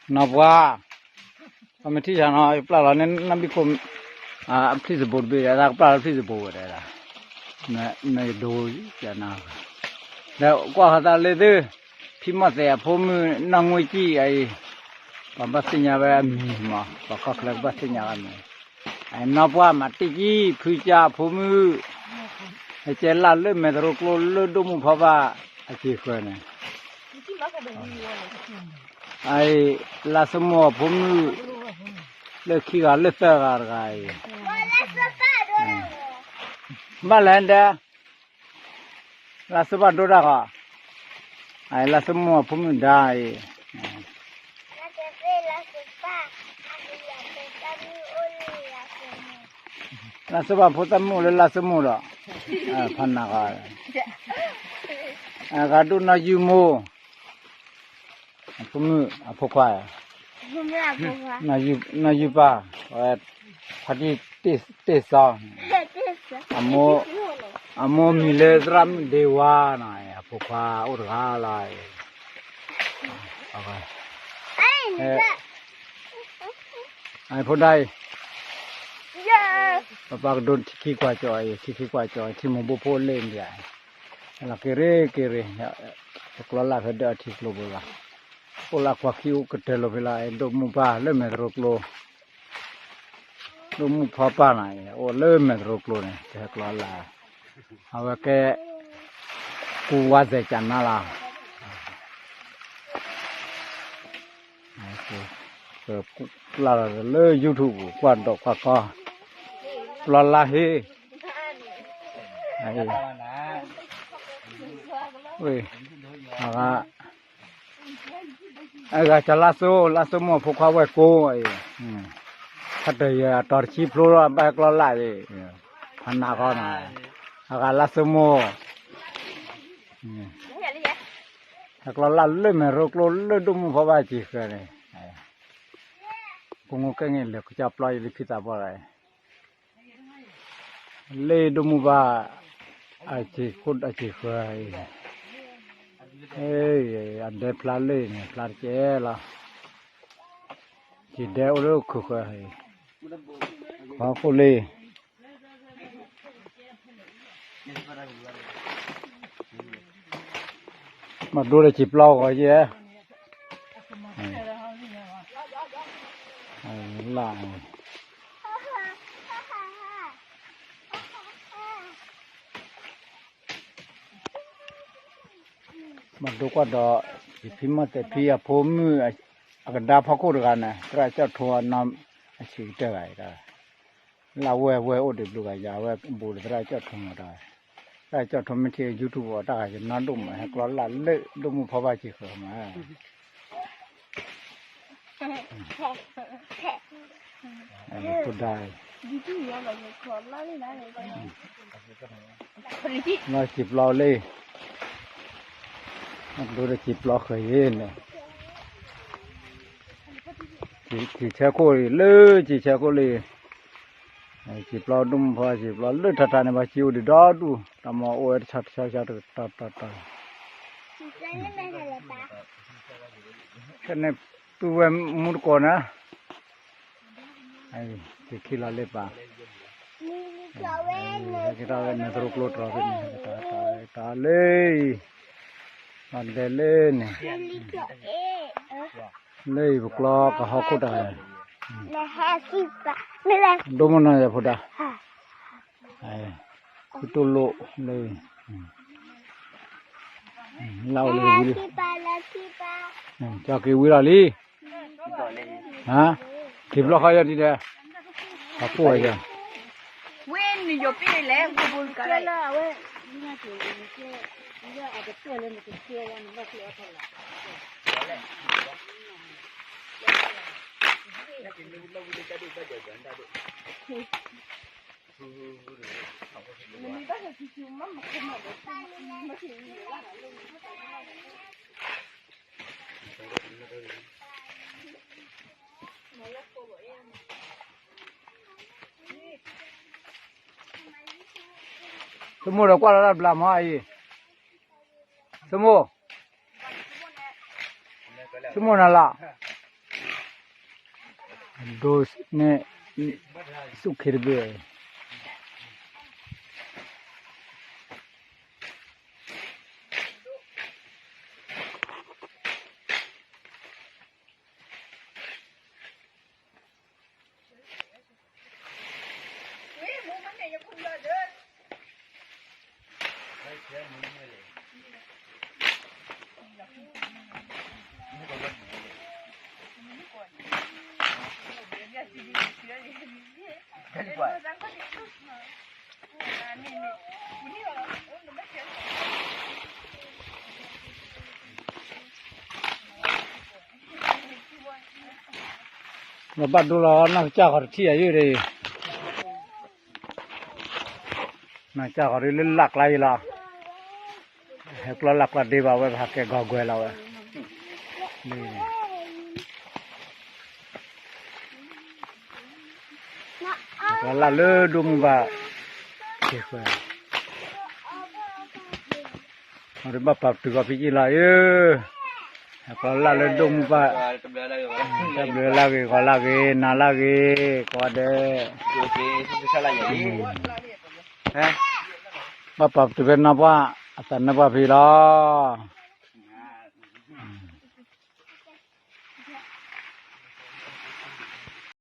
နီၢ်ပှၤ, ပမ့ၢ်ထံၣ်ဆၣ်နီၤ ယပျၢ်လီၤန့ၣ် နီၢ်ဘံခိၣ် အဖျံၣ်စဘိတဘ့ၣ်ဒီး တၢ်ကပျၢ်လီၤဖျံၣ်စဘိဝဲဒီး, မ့ၢ်ယဒိ, ဒီးကွၢ်ဃီၤသးလၢသု, ဖံမီၢ်သဲးအဖိမုၣ်နီၢ်ငွေ့ကံၣ်အံၤ, ပှၤဘၣ်သ့ၣ်ညါဝဲအမံၤမး ပှၤခီၣ်ချၢကဘၣ်သ့ၣ်ညါဝဲအမံၤ, အနီၢ်ပှၢ်မၤတ့ၢ်ကံၣ် ဖုကၠၢ်အဖိမုၣ်, ဟဲကဲလၢ်လၢမဲာ်သရိကျိလၢဒိၣ်မုၢ်ဖီဘၣ်အစံၤဃၢၤန့ၣ် အံၤ, လါစိမိၢ်အဖိမုၣ်, လၢခံဂၤလၢသၢဂၤတဂၤအံၤ, ဘၣ်လဲၣ်ဒဲ, လါစိဘၣ်ဒိတၢ်ဃီ, အံၤလါစိမိၢ်အဖိမုၣ်ဒါအံၤ, လါစိဘၣ်ဖိသၣ်မုၣ်အိၣ်လၢလါစိမိၢ်ဒီး, ဖးနးဃီ, အဂၤဒိၣ်နီၢ်ယုမိၢ် အဖိမုၣ် အဖိခွါ, နီၢ်ယုၢ်ပၢ်, ဖါတံၢ်တ့ၢ်စီ, အမိၢ်မံၤလၢသရၣ်မုၣ်ဒ့ဝါနီၤ အဖိခွါအိၣ်တဂၤလီၤ, အဖိဒၣ်အံၤ, ပပၢ်ကဒိထံခံကွၢ်ကၠီအံၤ ထံခံကွၢ်ကၠီ ထံမိၢ်ဘိဖိလ့ၣ်န့ၣ်, လီၤက့ၤရ့က့ၤရ့, တကျီလၢ်ဖဲဒၢးအထံကျိပူၤဘၣ်, အိၣ်လၢကွၢ်ခံအိၣ်ကတၢၢ်လီၤဖဲလၢ ဒိၣ်မုၢ်ပၢ်လၢမဲာ်သရိကျိ ဒိၣ်မုၢ်ဖီပၢ်န့ၣ် အိၣ်လၢမဲာ်သရိကျိန့ၣ် ကဟဲကျီလၢ်, အဝဲကဲ, ကူဝါစဲးကနါလီၤ, ပျၢ်လီၤလၢ YouTube ပူၤ ကွၢ်ဒိးကွၢ်ကီ, ပျီလါဟ့, ဝဲ, အဂၤ, အဂၤကလါစိ လါစိမိၢ်အဖိခွါဝဲၢ်ကိ, ခါတယဲၢ်အတီၤတဆံဖျိလီၤ ဘၣ်ဟဲကျီလၢ်, ဖးနးဃီနီၤ, အဂၤလါစိမိၢ်, ဟဲကျီလၢ်လၢမဲာ်သရိကျိလၢဒိၣ်မုၢ်ဖီဘၣ်စံၤဃၢၤန့ၣ်, ကိးငိုကဲန့ၣ်လၢကစၢ်ပျီယလံဖံသးပှၢ်ဂၤ, လၢဒိၣ်မုၢ်ဘၣ်, အစံၤခိၣ်အစံၤဃၢၤအံၤ, အဒဲဖျါလၢန့ၣ် ဖျါတကဲလီၤ, စံၤဒဲအိၣ်လၢခုၣ်ဃၢၤအံၤ, ပှၤခိၣ်လ့ၣ် မၤဒိဒီးစံာ်ပျီဂီၤယဲၢ်, လၢ, မၤဒိကွၢ်ဒီး, ယဖံမီၢ်သဲးဖံအဖိမုၣ်, အကဒါဖီခိၣ်တဂၤန့ၣ် သရၣ်ကၠီၣ်ထိအနီၢ်, အဆံးကတၢၢ်ဂၤအံၤ, လၢဝဲၢ်ဝဲၢ်အိၣ်ဒံးဘျုးဂၤယၤ အဝဲဘူးဒီးသရၣ်ကၠီၣ်ထိမၤတၢ်, သရၣ်ကၠီၣ်ထိမ့ၢ်ထံၣ် YouTube အီၤတၢ်ဂၤယနီၢ်ဒိၣ်မး ဟဲကျီလၢ်လၢဒိၣ်မုၢ်ဖီဘၣ်စံၤဃၢၤမး ဖိဒါ, လီၤစံာ်ပျီလံ, ဒိဒီးစံာ်ပျီဃၢၤယဲၢ်န့ၣ်, စံာ်ဆၢခိၣ်လၢ, စံာ်ဆၢခိၣ်လံ, စံာ်ပျီဒိၣ်မုၢ်ဖီ စံာ်ပျီလၢထးထးန့ၣ် ဘၣ်စံာ်အိၣ်ဒံးဒီဒူၣ်, တၢ်မၤအိၣ်ဝဲတဆီတဆီဆီတတီၤတီၤတီၤ, ဖဲန့ၣ်ပုၢ်ဝဲၢ်မူတကိးန့ၣ် က့ၤခံလီၤလၢပၢ်, ဟဲက့ၤထီၣ်လၢမဲာ်သရိကျိတြီၤဖဲန့ၣ်, တၢ်လၢအံၤ, ပှၤဒဲးလၢန့ၣ်, လၢအံၤပကျီကဟီၣ်ခိၣ်တၢ်, ဒိၣ်မုၢ်နီၢ်ယၤဖိဒါ, သုတိၢ်လိၣ်လၢ, လၢအိၣ်လၢဝံၤလံ, ကၠီက့ၤဝံၤလီၤလံ, ဟါ, က့ၤဘျီဃီယီၤဒ်လဲၣ်, ပှၤကိးဝဲယၤ, ဝဲန့ၣ်ယီၤပ့ၢ်လဲၣ်, ဝဲဘိကါလၢအဝဲ ဆိကမိၣ်ဒီးကွၢ်လီၤတၢ်ဘျးမးအံၤ, ဆိကမိၣ်, ဆိကမိၣ်နၤလီၤ, ဒိန့ၣ် စူၣ်ခ့တဘ့ၣ် လီၤဘၣ်ဒိလီၤ နီၢ်ကစၢ်ဃီတထံၣ်အယုၢ်ဒီး နီၢ်ကစၢ်ဃီဒ်လၢလၢ်ကျါအံၤလီၤ. ဟဲကျီလၢ်ကျါဒ့ဘၣ်ဝဲ ပဟးကဲဂီၤကွဲၤလီၤဝဲ ဟဲကျီလၢ်လၢဒိၣ်မုၢ်ဘၣ် ကဲဃဲ အီၤဒ်ဘၣ်ပာ်ပတုာ်ဂီၤဖံးကံလီၤ ဟဲကျီလၢ်လၢဒိၣ်မုၢ်ဘၣ် တၢ်ဘျုးလၢ်ဂ့ၤ ဂီၤလၢ်ဂ့ၤ နၤလၢ်ဂ့ၤ ကိးဂၤဒဲး ဘၣ်ပာ်ပတုာ်ဖဲနီၢ်ပှၢ် အသးနၢပှၢ်ဖံးလီၤ.